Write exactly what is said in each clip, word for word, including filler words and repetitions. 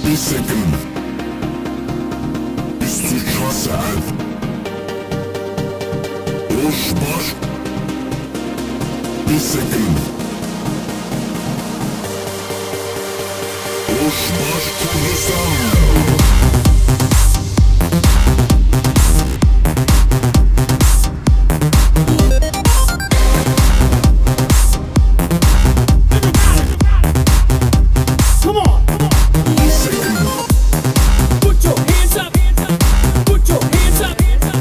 Bisekin. Bîst û çar saet. Roj baş. Bisekin. Roj baş Kurdistan. Come on, come on. Bisekin. Put your hands up, hands up. Put your hands up, hands up.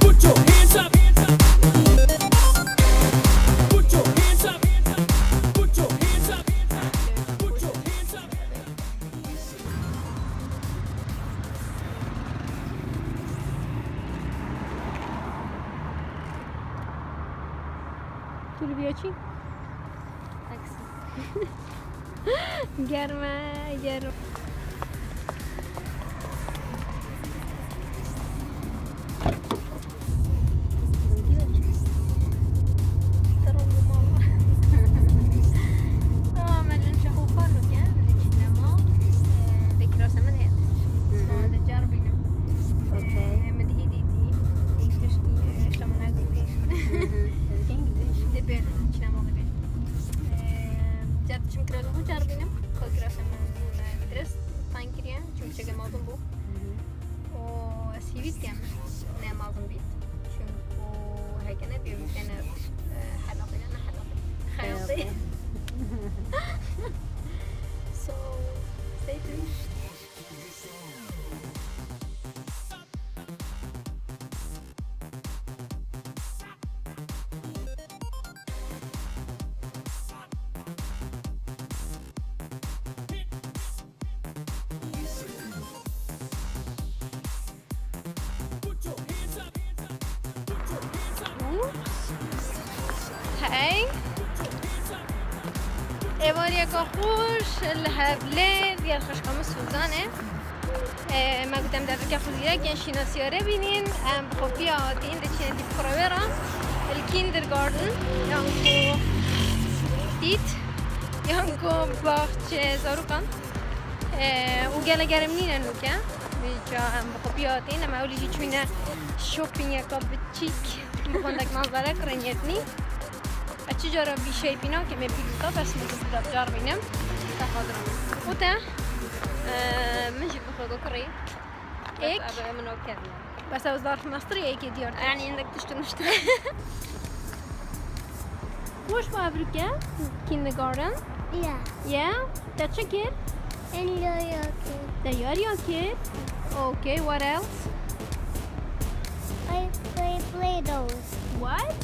Put your hands up, hands up. Put your hands up, hands up. Put your hands up, hands up. Put your hands up, hands up. Tu li vêya çi? Taksî. Germ e, germ. Aa, me li nişa xwe xwar nûke, li çînema, e, vekirasa min heye. Hı hı. Sima li car bînim. Okey. E, min hî dîtî. Hî tiştî, e, şa min hî dîtî. Hı hı. Dibê çînema dibê. E, car diçim kirasa xwe car bînim. Xwe kirasa min, e, dirist tayîn kiriye. Çimçeke mezin bû. Hı hı. û ez hîvî dikim ne mezin bît. Çimkû heke nebî, em têne, e, hela xwe ya ne hela xwe. Xeyal tê. Xeyal tê. So, stay tuned. Hey. Êvariyeke xweş li Hevlêr, diya xweşka min Suzan e. E, me got em deveke xwe zîrek yên şînasiya re bînîn. Em bi xwe piya hatîn diçin dî bi xwe re wê re. Li kindergarten, yan ku tît, yan ku baxçe zarokan. E, û gelek germ nîne nûke. Vêca em bi xwe piya hatîn, em ewlî jî çûyne shoppingeka biçîk, bi xwendek manzare kiriniyetnî. Ez çi cara bî şêpî nakim, ê pîlûta, bes min gund da car bînim. Te hazir im. Û te, e, min jî bi xwe got kurê. Bes êk. Ev, ev min ok kevne. Bes ew zarf mestirî êkê diyar kir. Yani, hindek tişt û nişt. Hoş mu evrike? Kindergarten? Yeah. Yeah? Te çi kir? Te yariya kir. Te yariya kir? Okay, what else? I play Play-Dohs. What?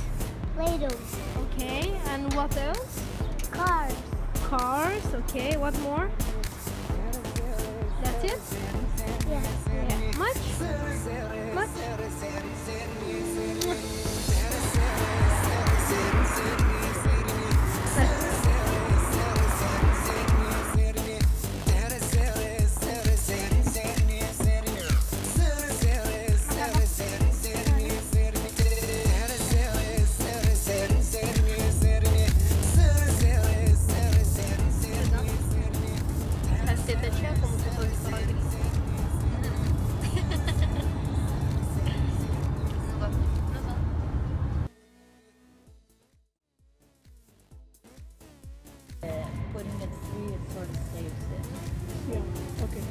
Play-Dohs. Okay, and what else? Cars. Cars, okay. What more? That's it? Yeah. Yeah. Much? Much? Putting it free, it sort of saves it. Yeah, okay.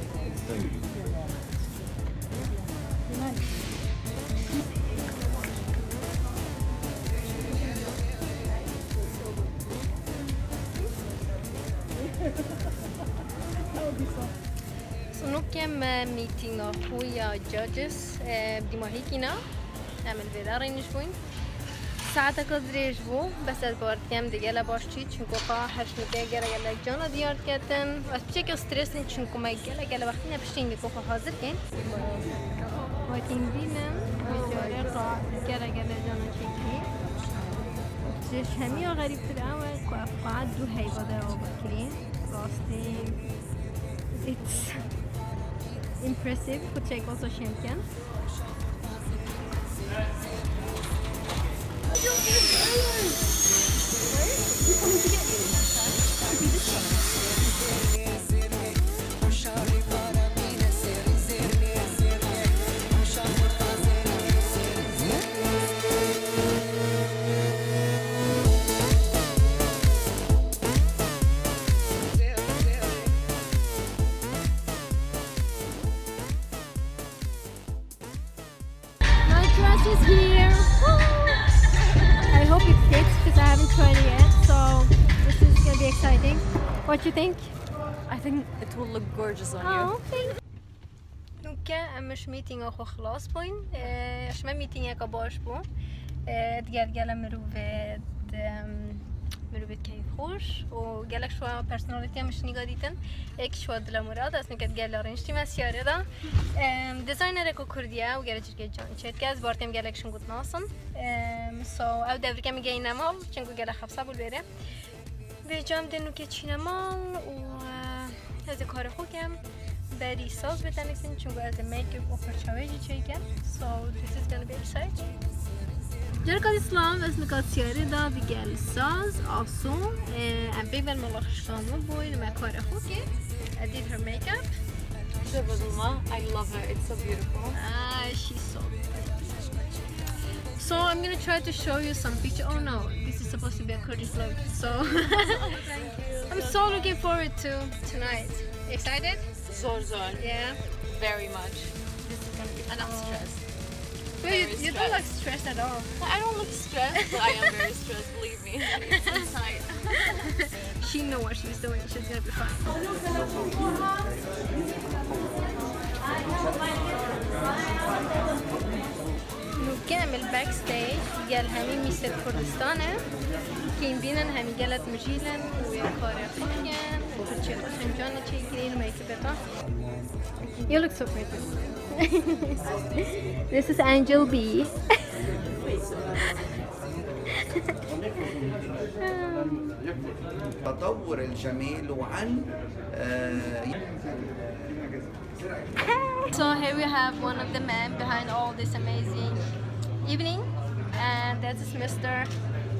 That would be fun. Sinokem, e, meetinga xwe ya judges, e, dîmahî kîna. Em li vê de rêniş bûyn. Saeteke dirêj bû, bes ez bawer dikim di gele baş çî, çunku xwe her şûneke gele gelek cana diyar diketin. Ez piçeke stres im, çunku me gele gele wextî ne piştî hingê xwe hazir kein. Wekî bînin, vê carê xwe gele gele cana çêkirî. Ji hemiya xerîbtir ew e ku ev xwe du heyva de ava kirî. Rastî, it's impressive ku çek wasa şêm dikin. My crush is here. Woo! I hope it fits because I haven't tried it yet. So this is gonna be exciting. What you think? I think it will look gorgeous on you. Oh, thank you. Nûke em ji meetinga xwe xilas bûyn. Ee, ji me meetingeka baş bû. Ee, digel gele mirovê, em, mirovê keyfxweş û gelek ji personalîtiya min ji nîga dîtin. Êk ji wan dila murad, ez nûke digel arênjtî me siyarê de. Em, designereka kurdî ye û gelek cîrkê can çêdike. Ez bartêm gelek şûn got nasin. Em, so ew devrike min gehîne mal, çunku gelek xebsa bû li wêrê. Vêca em dê nûke çîne mal û, eh, ez ê karê xwe kem. Berî saz bê tenê kirin, çunku ez ê make-up û pirça wê jî çêkim. So, this is gonna be exciting. Careka dî silav, ez nika siyarê da digel saz, aso, eh, em pêk ber mala xişka min bûyn, me karê xwe kir. I did her makeup. Şeva Duma, I love her, it's so beautiful. Ah, she's so pretty. So I'm gonna try to show you some picture. Oh no, this is supposed to be a Kurdish vlog. So I'm so looking forward to tonight. Excited? Zor zor. Yeah. Very much. This is gonna be. And I'm stressed. But you, you don't look stressed at all. I don't look stressed, but I am very stressed. Believe me, it's inside. She know what she's doing. She's gonna be fine. Nûke em li backstage gel hemî Mîsir Kurdistan e. Kîn bînin hemî gelek mijîlin û yê karê xwe dikin û tu çê xwe şincanê çêkirî li mekibê te. You look so pretty. This is Angel B. تطور الجميل وعن، آه، So here we have one of the men behind all this amazing evening, and that is Mister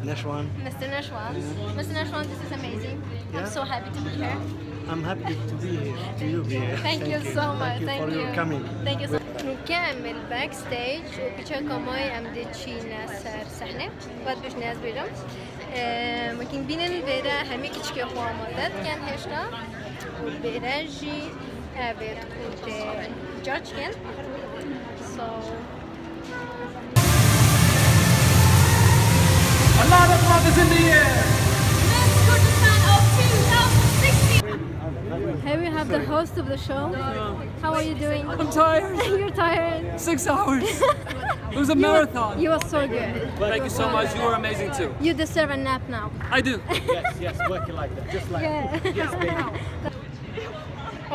Neshwan. Mister Neshwan. Mister Neshwan, this is amazing. I'm so happy to be here. I'm happy to be here, to you be here. Thank you so much. Thank you for your coming. Thank you so much. Nûke em li backstage û piçeka me em dê çîne ser sehne. Vat bêjne ez bêjim. Em, wekî bînin vêre hemî kiçikê xwe amade dikin hêşta. Û vêre jî ev ê ku tê caç kin. So. A lot of love is in the air. Miss Kurdistan of two thousand sixteen. Here we have the host of the show. How are you doing? I'm tired. You're tired. Six hours. It was a marathon. You were so good. Thank you so much. You were amazing too. You deserve a nap now. I do. Yes, yes, work it like that. Just like that. Yes, baby.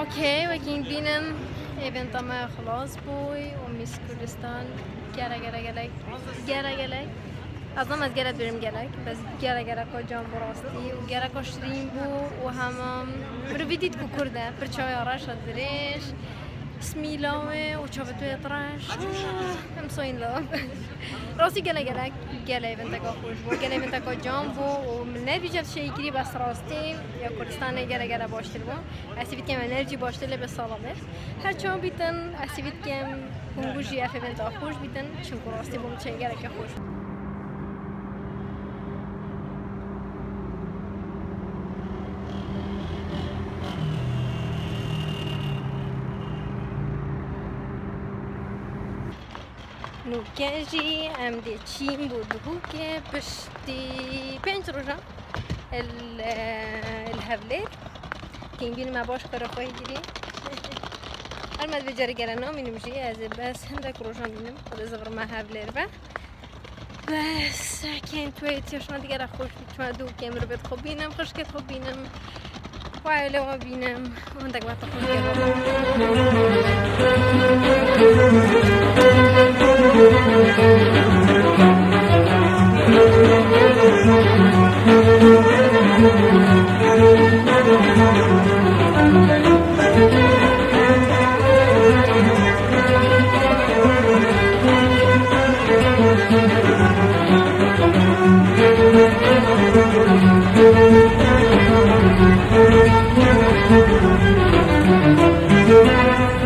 Okay, wekî bînin, eventa me xilas bûy û Miss Kurdistan gere gere gelek, gere gelek. Ez nam ez gere dibêjim gelek, bes gere gereka can bû rastî û gereka şirîn bû û hema mirovî dît ku Kurd e, pir çawa reş e, dirêj, smîla wê û çavê wê reş. Em so in love. Rastî gele gelek, gele eventeka xweş bû, gele eventeka can bû û min nedî cem şey kirî, bes rastî ya Kurdistanê gele gele baştir bû. Ez hîvî dikim enerjî baştir lê be sala me. Her çawa bîtin, ez hîvî dikim hûn jî ev eventa xweş bîtin, çimku rastî bo min çêngereke xweş bû. Nûke jî em dê çîn bo duhûkê piştî pênc rojan. Li, li Hevlêr. Kîn bînime baş kara xwe girî. Her me vê carê gere namînim jî, ez ê bes hindek rojan bînim. Xwedê zivirme Hevlêr be. Bes, I can't wait. Ya şuna digera xweş bî. Çima dû ke mirovê xwe bînim, xwişkê xwe bînim. Xwe aile we bînim. Hindek wexta xweş bî.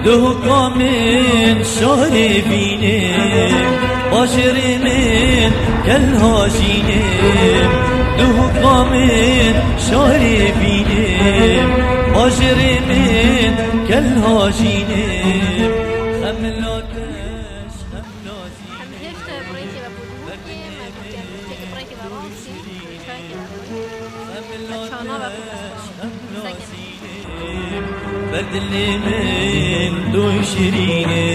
Duhka min şarê bînim, bajêrê min gel hajînim. Duhka min şarê bînim, bajêrê min gel hajînim. Xemla te Em hêşta birêkê ve bû Duhokê, me gotiye em têkî birêkê ve rastî, birêkê ve rastî. Me çana ve xwe dest xwe. Sekin. Ber dilê min doy şirînê.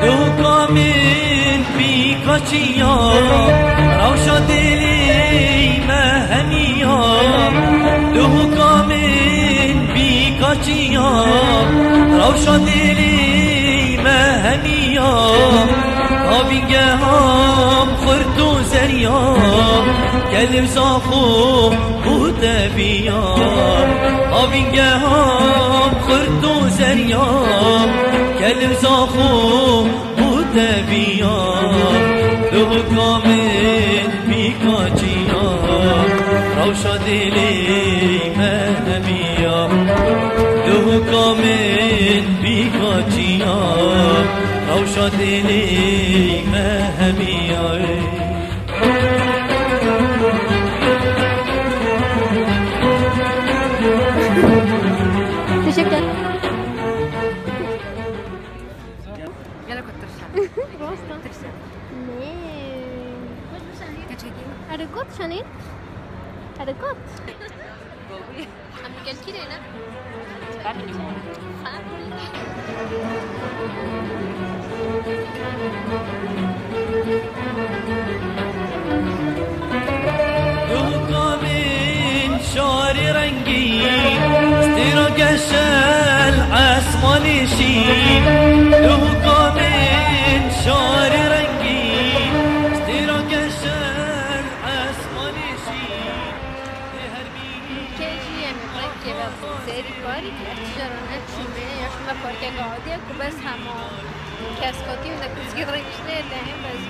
Duka min bîka çiya, rewşa dilê me hemiya. Duka min bîka çiya, rewşa dilê me hemiya. Havîngeham xurt û zeriya, kelim zaxo bû te viya. Havîngeham xurt û zeriya, kelim zaxo bû te viya. Duhka min bîka çiya, rewşa dilê me hemiya. Duhka min bîka çiya, rewşa dilê me hemiya. Teşekkür. Gelek tirş e. Rasta. Tirş e. Ne? Keçekî. Erê got şanî? Erê got. Em li gel kî re ne? Family. Family. Duka min şarê rengîn, stêra geşe li esmanê şîn. Duka min şarê rengîn, stêra geşe li esmanê şîn. Lê her bîn Kê jî em ê rengê ve zêrî karî, ez tijara neçûme, ya şûme parkeka adî ye ku bes hema kes hatî û ne kuzgî rengî lê heye, bes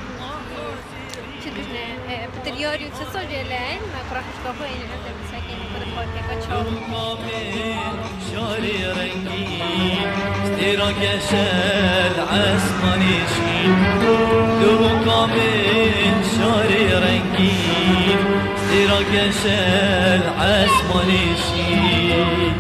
çi dibêjne, e, pitiriyarî û çi socê lê heye, me kura xwişka xwe êne ev de bisekêne ku di parkeka çawa. Şarê rengîn, stêra geşe li esmanê şîn. Duka min şarê rengîn, stêra geşe li esmanê şîn.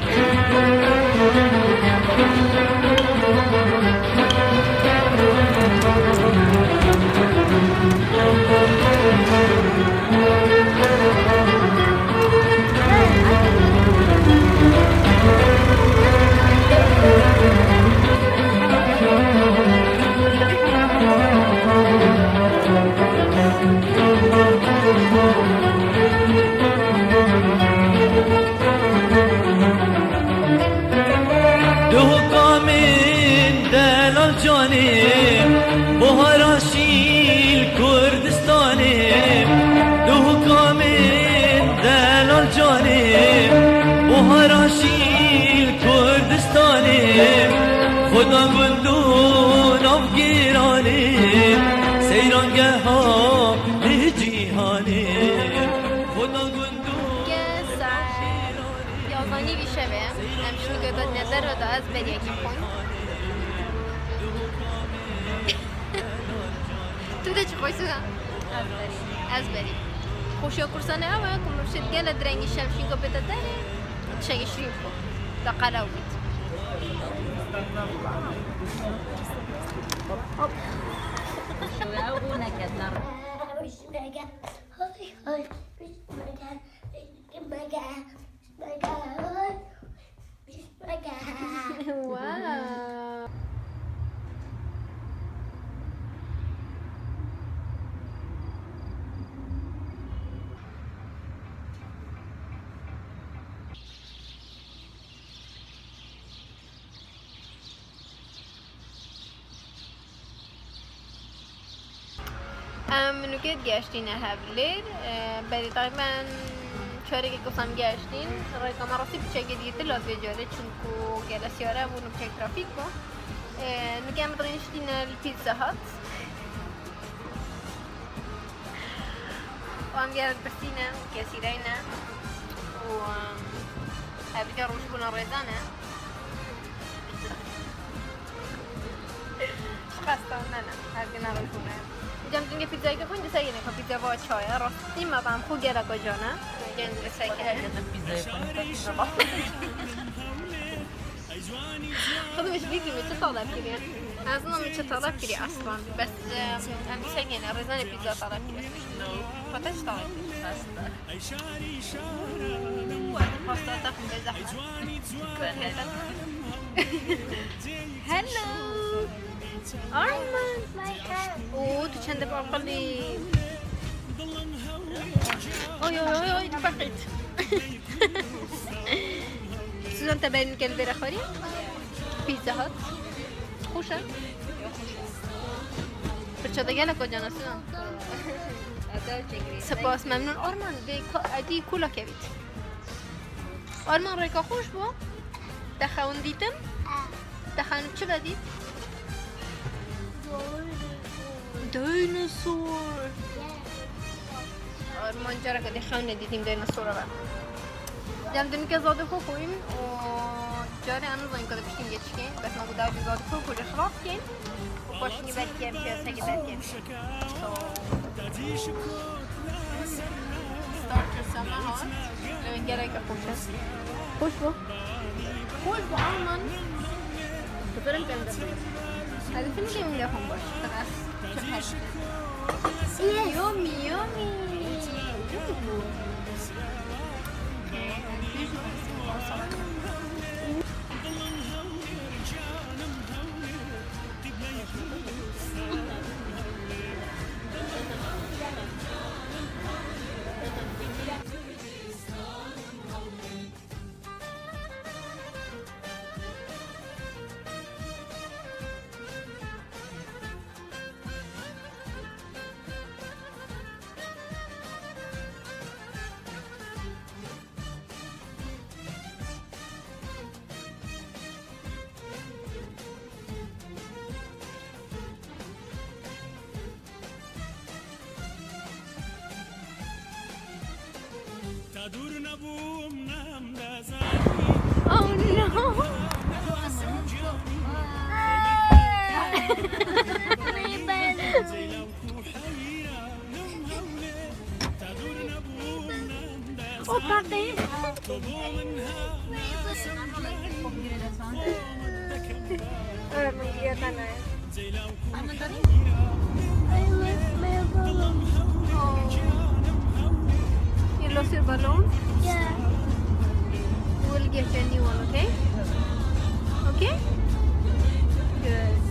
Duhka min delal canê, buhara şîl Kurdistanê. Duhka min delal canê, buhara şîl Kurdistanê. Xuda gund û navgîranê, seyrangeha li cîhanê. Xuda gund û Ke saet yazanî vî şevê em şûnî goyba dine derve da ez beriyekî xwîn. Tu de çi xweş dî? Ezberî. Xweşiya kursanê ew e ku mirşid gele direngî şemşînka pê te derê, tiştekî şirîn bû. Te qelew bît. Hop. Şoya û neket, ne. Wow. Em nûke digeştîne Hevlêr. E, berî teqrîben çarekê ku em geştîn, rêka me rastî piçekê digirtî, la vê carê çunku gele siyare bû, nûke trafîk bû. E, nûke em digihîştîne li Pizza Hut. Û em gelek pirsîne û kesîreyne û, em, hevdî rojbûna rêzan e. Ji qestan ne ne, hevdî ne rojbûna ye. Cem dingê pîzzayeke xwe dise yene ka pîzza va çaye, rastî me tam xwe gelek can e. Cem dise yene. Xwedê min ji vî filmê çi taleb kiriye? Ez nizanim min çi taleb kiriye eslan. Bes, e, em dîsa gene rêzanê pîzza taleb kiriye. Xwe te çi taleb kiriye? Pasta. Pasta te xwe zehmet. Hello. Arman. Oo, tu çende aqilî. Oy, oy, oy, oy, dipaqît. Suzan, te berî nûke li vê re xwarî? Pizza Hut. Xweş e. Pirça te gelek cana, Suzan. Spas, memnûn. Arman, vê ka-, edî kula kevît. Arman, rêka xweş bû. Te xewn dîtin? Te xewn çi vedît? Dinosaur. Arman careke dî xewn nedîtîm dinosaura ve. Dem dinike zadê xwe xwîn û carê em nizanin ka dê piştî çi kên. Bes ma ku dawî zadê xwe xwîn xilas kên û paşî belkî em piyaseke belkî em. Starter sema hat. Gereke xweş e. Xweş bû. Xweş bû, Alman. Difirin kendim. Hadi film keminde xwe baş. Yes. Yummy, yummy. Oh no! O paqî. You lost your balloon? Yeah. We'll get you a new one, okay? Okay? Good.